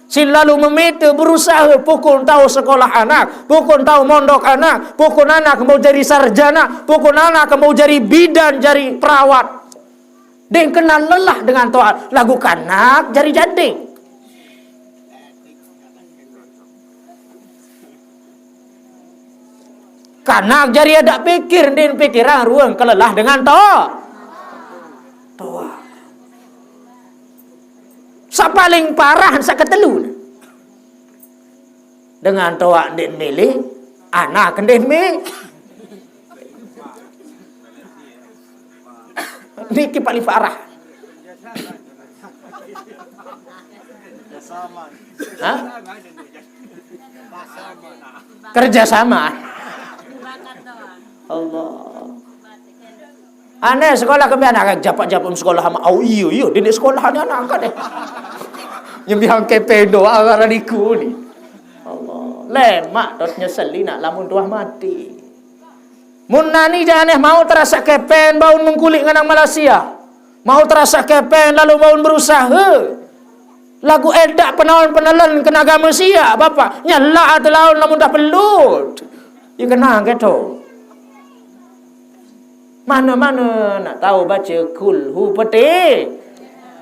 Si lalu memete berusaha pokok tahu sekolah anak, pokok tahu mondok anak, pokok anak mau jadi sarjana, pokok anak mau jadi bidan, jadi perawat. Deng kenal lelah dengan toa lagu kanak jari jading. Kanak jari ada pikir din pikiran ruang kelelah dengan toa. Toa. Sa paling parah sa ketelu. Dengan toa din milih, anak din milih. Niki paling parah. Hah? Kerja sama. Allah. Aneh sekolah kami anak japak-japak sekolah sama. Oh iyo iyo, dia sekolah ni anak kan deh. Nyembiang kepeng doa ngaran iku ni. Allah. Lemak dot nyeseli nak lamun tuah mati. Mun nani janeh mau terasa kepen baun mengkulik ngenang Malaysia. Mau terasa kepen lalu baun berusaha. Lagu edak penaun penelen kena agama sia, Bapak. Nyelak ate laun lamun dah pelut. Ya kena keto. Mana-mana nak tahu baca kulhu peti.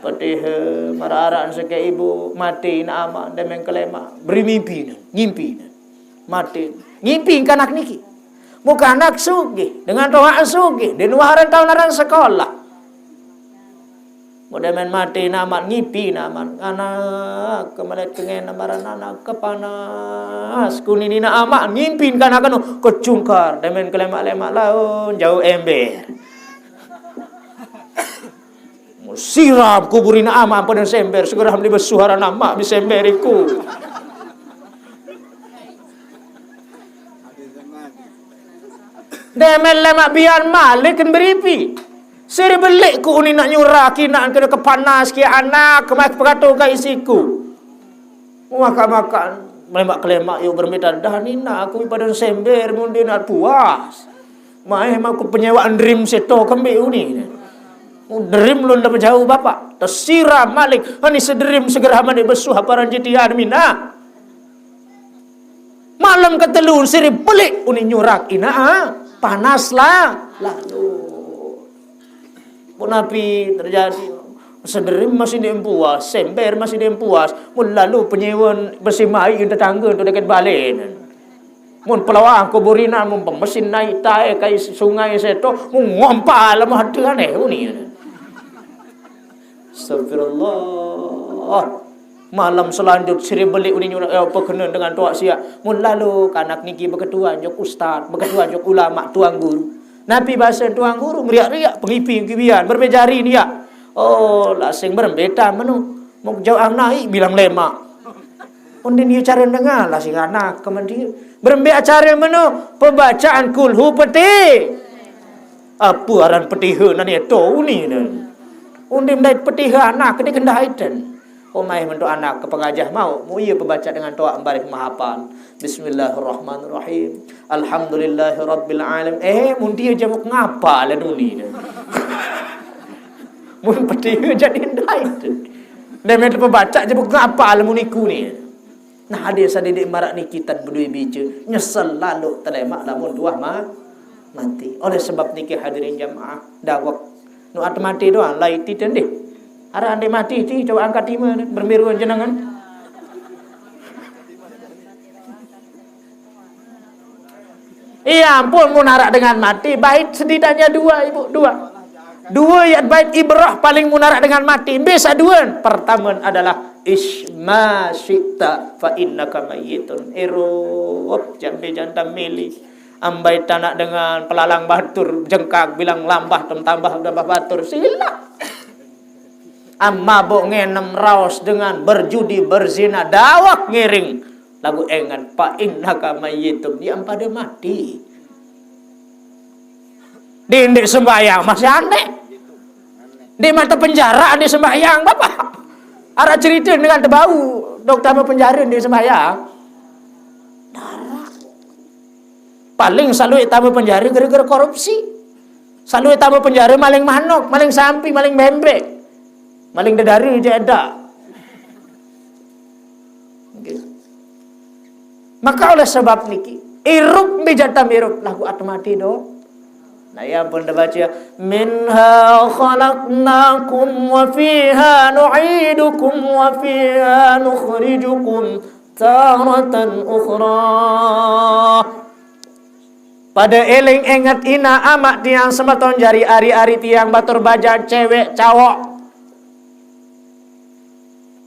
Peti he mara-araan seke ibu mati nak amak demeng kelema. Beri mimpi ni, ngimpi ni. Mati. Ngimpi kanak niki. Muka anak sugih, dengan tohak sugih, di luaran tahun aran sekolah. Mudah main mati namat ngipi namat anak kemelet kengen namaran anak kepanas kunini na amak ngimpin kanak anu kecungkar demen kelemak-lemak laun jauh ember. Siram kuburin amak pada sember segera beli besuara nama bi sember iku. Demen lemak bian malik kan beripi. Siri belik ku uni nak nyurah kinak kena kepanas ki anak kemai pekato ka isiku. Makan-makan melemak kelemak yuk bermita dah ni nak aku padan sember mun dia nak puas. Mai mau ku penyewaan dream seto kembe uni. Dream lun dah jauh bapak. Tersiram malik ani sederim segera mandi besuh paran jitian mina. Malam ketelun siri belik uni nyurak ina ah. Panas lah. Lalu. Pun api terjadi. Sederim masih dia puas, sember masih dia puas. Mun lalu penyewan besimai tetangga tu dekat balen. Mun pelawang kuburina mun pemesin naik tai kai sungai seto mun ngompal mah aneh uni. Astagfirullah. Malam selanjut siri beli uni nyurak ya apa kena dengan tuak siak. Mun lalu kanak niki beketuan jok ustaz, beketuan jok ulama tuang guru. Nabi bahasa tuang guru meriak-riak pengipi kibian berbejari ni ya. Oh, lasing berembeta menu. Mau jauh naik bilang lemak. Undin dia cara dengar lasing anak kemudian. Berembe acara menu pembacaan kulhu peti. Apa aran petiha nani eto uni ni? Undi mendait petiha anak kena kendai ten. Omai mentu anak ke pengajah mau, mu iya pebaca dengan toak embarih mahapal. Bismillahirrahmanirrahim. Alhamdulillahirabbil alamin. Eh, mun dia jabuk ngapa le duni ni? Mun petiha jadi ndai tu. Dia minta pebaca jabuk ngapa le muniku ni. Nah, ada sadidik marak ni kita berdua bica nyesel lalu telemak lamun tuah ma mati. Oleh sebab niki hadirin jamaah dawek nu at mati doang lai ti tendih. Ara ande mati ti coba angkat ima ni bermiruan jenengan. Iya ampun, mun araq dengan mati, bait setidaknya dua, Ibu, dua. Dua ya bait ibrah paling mun araq dengan mati. Mbe saduan? Pertama adalah isma syi'ta fa innaka mayyitun. Irup, jambe jantan mili. Ambai tanak dengan pelalang batur, jengkak bilang lambah, tem tambah, tambah batur. Silaq. Amma bok ngenem raos dengan berjudi, berzina, dawak ngiring. Lagu engan, fa innaka mayyitun, ya pada mati. Di ndeq sembahyang masih aneh. Di mata penjara ndeq sembahyang, Bapak. Araq cerita dengan tebau, dok tame penjara ndeq sembahyang. Darah. Paling selalu tame penjara gara-gara korupsi. Selalu tame penjara maling manok, maling sampi, maling bembek. Maling dedari je ada. Nggih. Maka oleh sebab niki, irup mbe jantan irup lagu at mati do. Nah, ya pun dibaca, "Minha khalaqnakum wa fiha nu'idukum wa fiha nukhrijukum taratan ukhra." Pada eling enget inaq amaq tiang semeton jari ari-ari tiang batur bajang cewek cawok.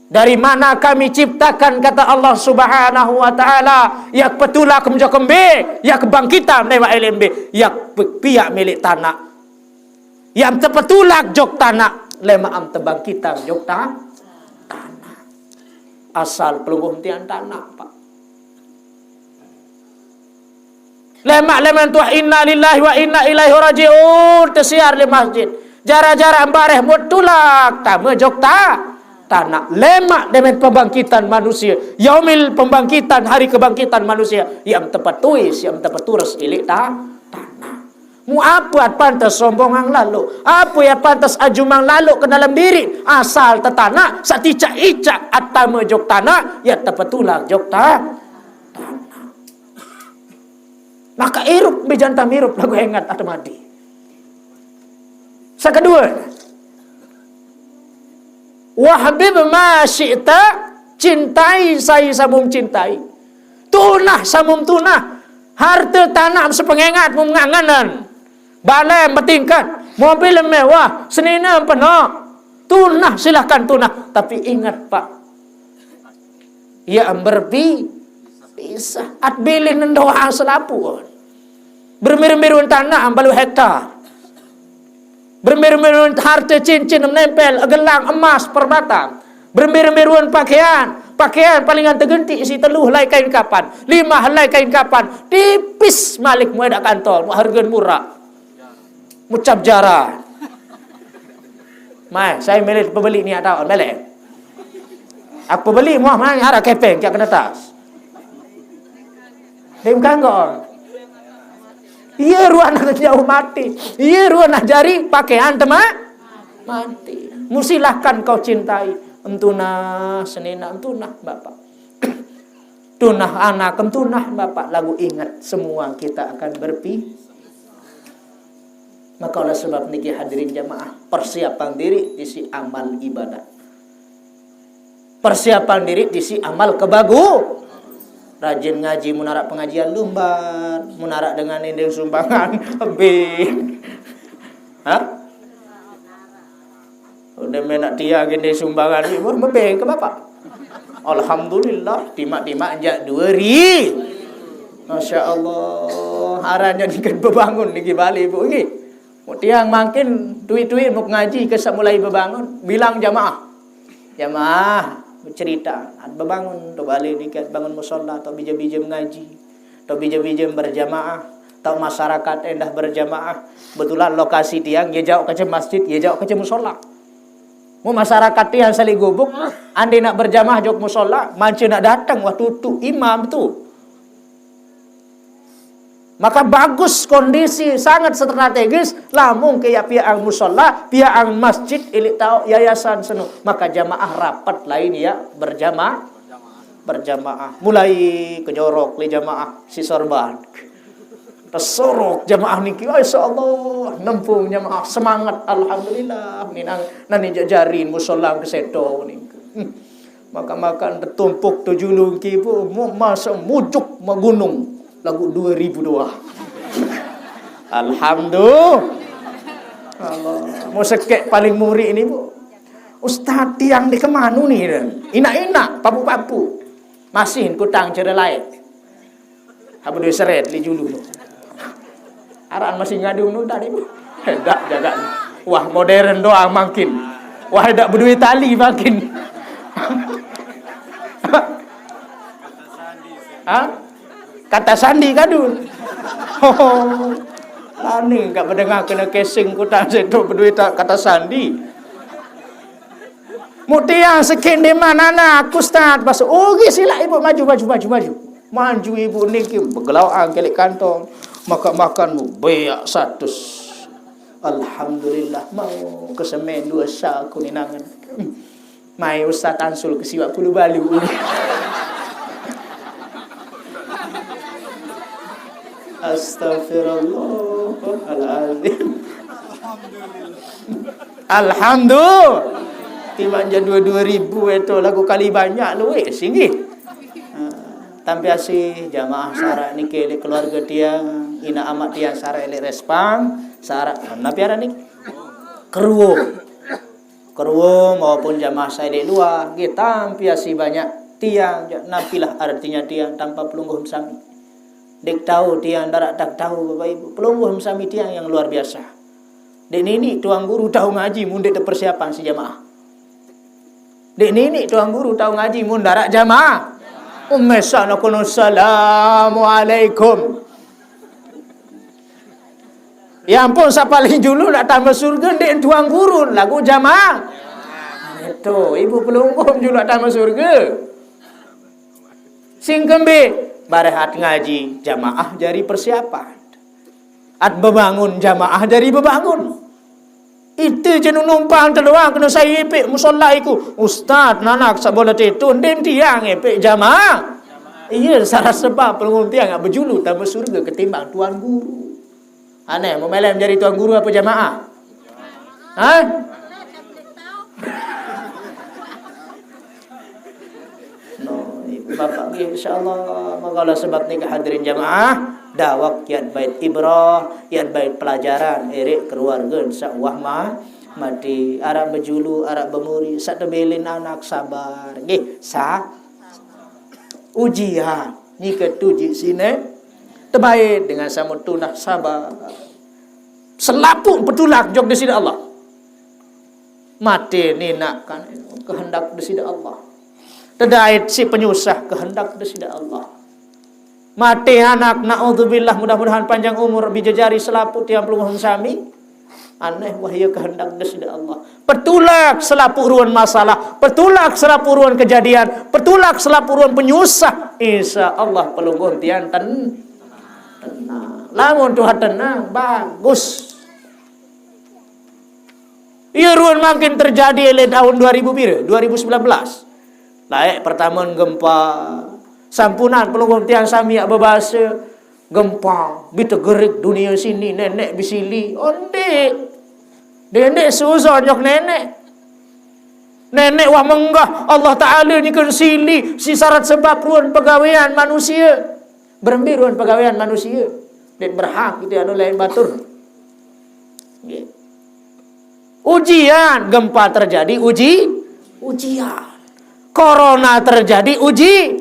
Dari mana kami ciptakan, kata Allah Subhanahu wa Ta'ala, ya petulak menjok kembe, ya kebangkitan lemaq elembe, ya pe-, piaq milik tanaq. Ya am tepetulak jok tanaq, lemaq am tebangkitan jok ta-, tanaq. Asal pelungguh tiang tanaq, Pak. Lemaq leman tuah inna lillahi wa inna ilaihi raji'un tesiar leq masjid. Jara-jara mbareh mut tulak tame jok ta-, tanaq. Lemaq demen pembangkitan manusia, yaumil pembangkitan, hari kebangkitan manusia, ya am tepetui, ya am tepetures ileq ta-, tanaq. Mu ape at pantes sombongang laloq? Ape at pantes ajumang laloq ke dalem diriq? Asal tetanaq, saq ticaq-icaq at tame jok tanaq, ya tepetulak jok ta-, tanaq. Maka irup mbe jantan irup lagu enget at mati. Sekedue, wahbib ma syi'ta, cintai sai samum cintai. Tunah samum tunah. Harte tanaq sepengengat mum ngangenan. Bale betingkat, mobil mewah, senine penoq. Tunah, silahkan tunah. Tapi ingat, Pak, ya berpi-, pisah. At bilih nendoa selapuq. Bermiru-mirun tanaq am baluq hektar. Bermiru-mirun harte cincin menempel, gelang emas permata. Bermiru-mirun pakaian, pakaian palingan tegentiq isiq telu helai kain kapan, lima helai kain kapan, tipis malik muai daq kantol, muai hargen murah. Mucap jara. Mai, sai mele pebeli ni atau mele. Aku pebeli muah mai araq kepeng kiaq kene tas. Dem kanggo. Iya ruan jauh mati. Iya ruan jari pakaian tema-, mati. Mu silahkan kau cintai. Entunah senina, entunah bapak. Tunah anak, entunah bapak. Lagu ingat semua kita akan berpi-, Maka oleh sebab niki hadirin jamaah, persiapan diri isiq amal ibadah. Persiapan diri isiq amal kebagu-, rajin ngaji, mun araq pengajian lumbar, mun araq dengan ninding sumbangan, ebing. Hah? Udah menak tiang gini sumbangan, Ibu, mebeng ke bapak. Alhamdulillah, timak-timak jaq dua ri. Masya Allah, aran jaq ningkat bebangun niki balik, Ibu, nggih. Mun tiang mangkin tui-tui muk ngaji ke saq mulai bebangun, bilang jamaah. Jamaah becerita, bebangun, tu balik ningkat bangun musala, tu bija-bija ngaji. Tau bija-bija berjamaah, tau masyarakat endah berjamaah. Betulan lokasi tiang, ye jauq kance masjid, ye jauq kance musala. Mu masyarakat tiang saliq gubuk, ande nak berjamaah jok musala, mance nak dateng, wah tutuq imam tu. Maka bagus kondisi sangat strategis, lamun ke ya piaq ang musala, piaq ang masjid, ileq taoq yayasan seno. Maka jamaah rapat lain ya berjamaah. Berjamaah. Mulai kejorok leq jamaah siq sorban. Tesorok jamaah niki, masya Allah, nempung jamaah, semangat, alhamdulillah, minang nani jaq jarin musala keseto niki. Hmm. Makan-makan tetumpuk tu julu niki, Bu, mu-, masa mujuk megunung, lagu dua ribu dua. Alhamdulillah. Mau sekek paling murid ni, Bu. Ustaz, tiang di kemana ni? Inak-inak, papu-papu. Masih kutang cara lain. Apa dia seret li julu tu? Aran masih ngadu nu tadi, Bu. Hendak jaga. Wah, modern doang makin. Wah, hendak berdua tali makin. Ha? Kata sandi kadu. Oh. Lani enggak mendengar kena casing kutang setu berdua kata sandi. Mutiang sekin di mana nak, Ustaz? Bas, oh, gi silak ibu, maju, maju, maju, maju. Maju ibu niki, begelau angkelik kantong. Makan-makan, beak satus. Alhamdulillah, mau kesemen dua sa kuninangan. Mai Ustaz Ansul ke siwak pulu balu. Astagfirullahaladzim. Alhamdulillah. Timbang jadua dua ribu itu lagu kali banyak luwih singgih. Ha, tampi asih jamaah sarak niki, elik keluarga tiang, ina amat tiang sarak elik respang, sarak napi aran niki? Keruo. Keruo maupun jamaah sai elik luar, nggih tampi asih banyak tiang, napilah artinya tiang tanpa pelungguh sami. Dik tahu tiang darak tak tahu Bapak Ibu. Pelungguh sami tiang yang luar biasa. Dek nini tuan guru tahu ngaji mun dek persiapan si jamaah. Dek nini tuan guru tahu ngaji mun darak jamaah. Umesana kono assalamualaikum. Ya ampun, sa paling julu nak tambah surga dek tuan guru lagu jamaah. Itu ibu pelungguh julu nak tambah surga. Sing kembe barehat ngaji jamaah jari persiapan. At bebangun jamaah jari bebangun. Itu je nu numpang teluang kena sai epek musalla iku. Ustaz, nanak sabola tetu, ndin tiang epek jamaah. Iya, salah sebab pelungguh tiang ngak bejulu tambah surga ketimbang tuan guru. Aneh, mau melem jadi tuan guru apa jamaah? Hah? No, ibu bapak nggih, insyaallah. Makalah sebab ni hadirin jamaah, dawak yat bait ibrah, yat bait pelajaran, erik keluarga sawah ma, mati, arak bejulu, arak bemuri, sak tebelin anak sabar. Nggih, sa ujian. Nyika tuji sine, tebait dengan sama tunah sabar. Selapuq petulak jok Deside Allah. Mate ni nak kan kehendak Deside Allah. Tedait si penyusah kehendak Deside Allah. Mate anak, naudzubillah, mudah-mudahan panjang umur, bijejari selapuq tiang pelungguh sami. Aneh wahya kehendak Deside Allah. Petulak selapuq ruan masalah, petulak selapuq ruan kejadian, petulak selapuq ruan penyusah. Insya Allah pelungguh tiang ten tenang. Lamun Tuhan tenang, bagus. Iya ruan makin terjadi oleh tahun dua ribu pira? Dua ribu sembilan belas. Laek pertama gempa. Sampunan pelungguh tiang sami yak bebasa gempa, bitegerik dunia sini, nenek bisili. Onde. Dendek suzon nyok nenek. Nenek wah menggah Allah Ta'ala nyikun sili, si sarat sebab ruan pegawean manusia. Berembe ruan pegawean manusia. Dek berhak gitu anu lain batur. Nggih. Ujian, gempa terjadi uji, ujian. Corona terjadi uji,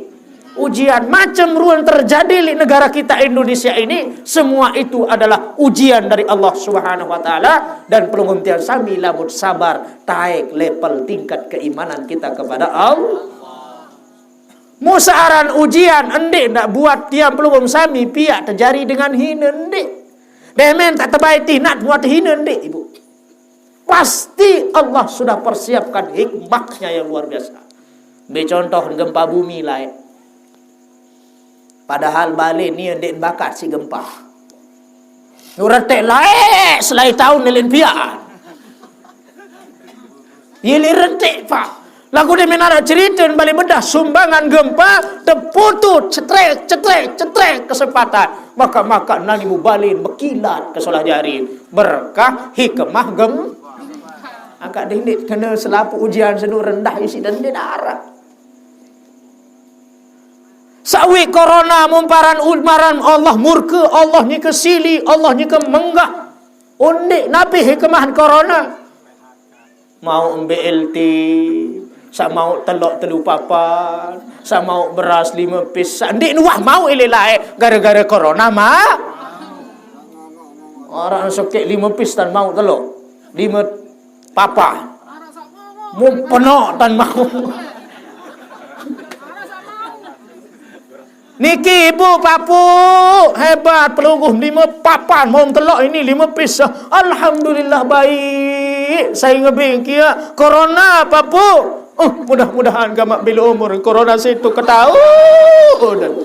ujian. Macam ruan terjadi di negara kita Indonesia ini, semua itu adalah ujian dari Allah Subhanahu wa taala dan pelungguh tiang sami lamun sabar, taek level tingkat keimanan kita kepada Allah. Musa aran ujian, endik ndak buat tiang pelungguh sami piak terjadi dengan hina, endik. Demen tak tebai tinat buat hina, endik, Ibu. Pasti Allah sudah persiapkan hikmahnya yang luar biasa. Ambil contoh gempa bumi lain. Padahal balik ni ndeq bakat si gempa. Ngeretek laeq selai taun lilin piaq. Ye leq retek, Pak. Laguq de menara cerite balik bedah sumbangan gempa, teputus, cetrek, cetrek, cetrek, kesempatan. Maka-maka nani mubalin mekilat kesolah jari. Berkah hikmah gem-, angkat dindit kena selapuq ujian senu rendah isi dan dia darah. Sakwik corona mumparan umaran Allah murka, Allah nyeka sili, Allah nyeka menggah. Undik napi hikmah corona? Mauq B L T, saq mauq telok telu papan, saq mauq beras lime pis, saq ndeq nuah mauq ilelai gara-gara corona, maq. Araq sekeq lime pis tan mauq telok. Lime papan. Mun penok tan mauq. Niki ibu papuq, hebat, pelungguh lime papan, mauq telok ini lime pis. Alhamdulillah baik. Sai ngebeng kia corona papuq. Uh, mudah-mudahan gamaq bila umur corona situ ketaun.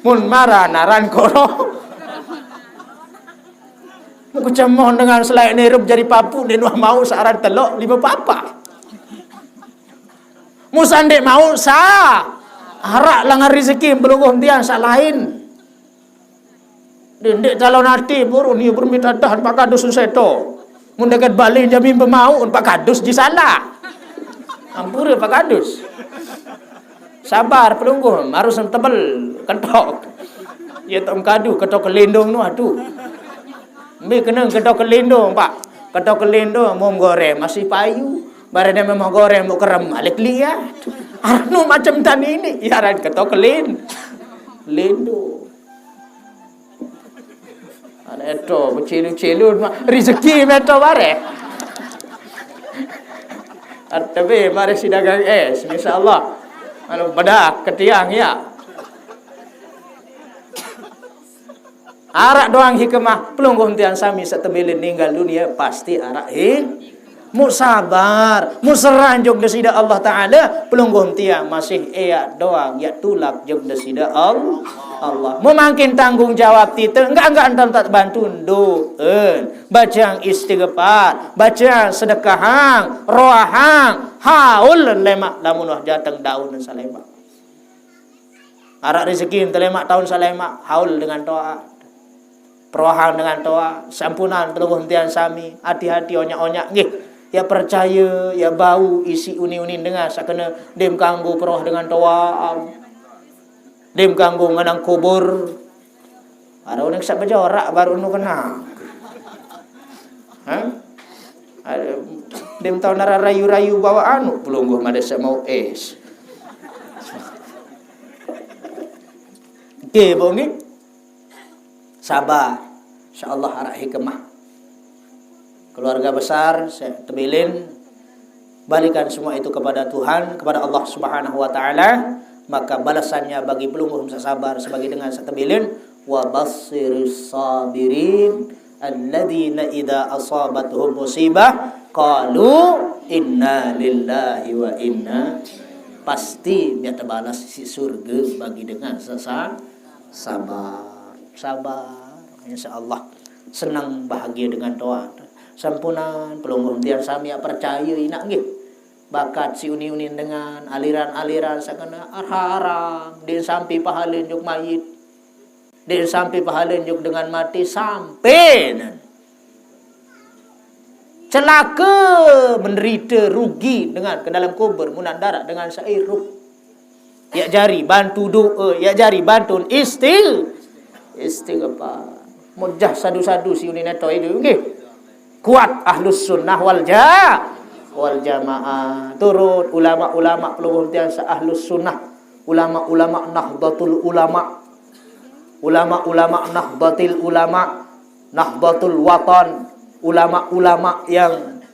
Mun maraq aran corona. Muq kecemoh dengan selaeq nirup jari papuq ndeq nuah mauq saq aran telok lime papan. Mun saq ndeq mauq saq araq langan rezeki pelungguh tiang saq lain. Ndeq, ndeq calon ati, purun, ie berembe tadah empat kadus seto. Mun deket Bali jami bemauq empat kadus ji salah. Ampure empat kadus. Sabar pelungguh, harus tebel ketok. Ie tok kadu ketok kelindung nu, aduh. Mbe kene ketok kelindung, Pak. Ketok kelindung, mauq goreng masih payu. Bareng memang goreng mauq kerem malik liat. Anu macem tan ini, ya aran ketok kelin-, lindung. Anak eto, becilu-cilu, mak. Rezeki meto bareh. Tapi mari si dagang es, insyaallah. Kalau bedah ketiang ya. Araq doang hikmah, pelungguh tiang sami saq tebilin ninggal dunie pasti araq hi-, Muq sabar, muq seran jok Deside Allah Taala, pelungguh tiang masih eaq doang, yaq tulak jok Deside Al-, Allah. Muq mangkin tanggung jawab tite, enggak, enggak entan tak bantu, doen, baceang istighfar, baceang sedekahang, roahang, haul lemaq lamun uah jateng daun saq lemaq. Araq rezeki telemaq taun saq lemaq, haul dengan toaq. Peroahang dengan toaq, sampunan pelungguh tiang sami, ati-ati onyaq-onyaq nggih. Ya percaye, ya bau isiq uni-unin dengan saq kene dem kanggo peroah dengan toaq. Dem kanggo ngenang kubur. Araq unin saq bejorak baruq nu kenang. Hah? Araq, dem tao nara rayu-rayu bawa anu, pelungguh made saq mauq es. Oke, Bu, nggih. Sabar. Insyaallah araq hikmah. Keluarga besar, saq tebilin, balikan semua itu kepada Tuhan, kepada Allah Subhanahu wa Ta'ala, maka balasannya bagi pelungguh saq sabar sebagai dengan saq tebilin, wa basyiris sabirin, alladzina idza asabatuhum musibah, qalu inna lillahi wa inna, pasti miaq tebalas siq surge bagi dengan saq sa-, sabar. Sabar. Insyaallah. Seneng bahagie dengan toaq. Sampunan, pelungguh tiang sami yaq percaye inaq nggih. Bakat siq uni-unin dengan, aliran-aliran saq kene haram, ndeq sampe pahale jok mayit. Ndeq sampe pahale jok dengan mate, sampe nen. Celake, menderite, rugi dengan ke dalam kubur, munan daraq dengan saq irup. Yaq jari bantu doe, yaq jari bantun istil-, istighfar. Mujah sadu-sadu siq uni neto idu, nggih. Kuat ahlus sunnah wal ja-, wal jamaah. Turut ulama-ulama pelungguh tiang saq ahlus sunnah. Ulama-ulama Nahdlatul Ulama. Ulama-ulama Nahdlatil Ulama. Nahdlatul Watan. Ulama-ulama yang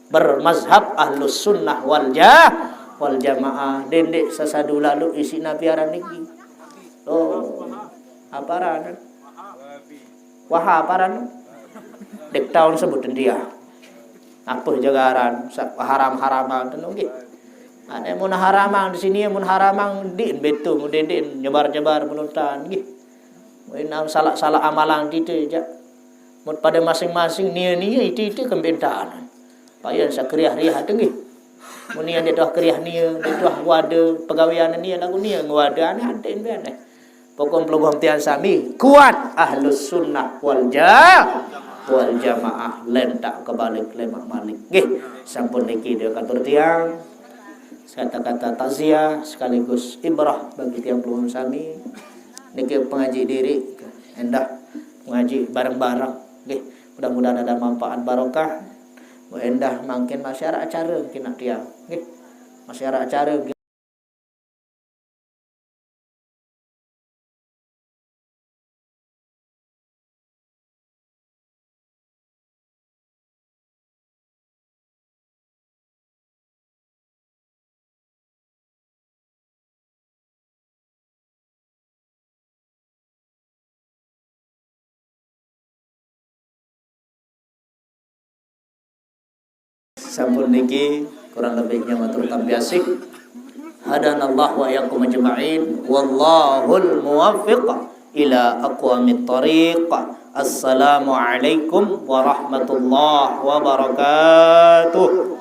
bermazhab ahlus sunnah wal ja-, wal jamaah. Dendeq sesadu lalu isiq napi aran niki. Oh, apa aran? Wahab aran. Dek taun sebutin dia. Apa jagaran? Sa-, haram-haraman tu nggih. Ane mun haramang di sini, mun haramang din betul, mun din nyebar-nyebar menutan nggih. Mun salak-salak amalan kita jak. Mut pada masing-masing nie-nie ite-ite kembentahan. Payan saq keriah-riah tenggih. Mun nie ndeq tuah keriah nie, ndeq tuah nguade pegawean nie laguq nie nguade aneh aden be aneh. Pokok pelungguh tiang sami kuat ahlus sunnah wal ja-, wal jamaah, lentak kebalik lemaq malik. Nggih, sampun niki dia katur tiang. Kata-kata takziah sekaligus ibrah bagi tiang pelungguh sami. Niki pengaji diri, endah pengaji bareng-bareng. Nggih, mudah-mudahan ada manfaat barokah. Endah mangkin masih araq acara niki nak tiang. Nggih. Masih araq acara nggih. Sampun niki kurang lebihnya matur tampi asih. Hadanallah wa iyyakum ajma'in. Wallahul muwaffiq ila aqwamit thariq. Assalamualaikum warahmatullahi wabarakatuh.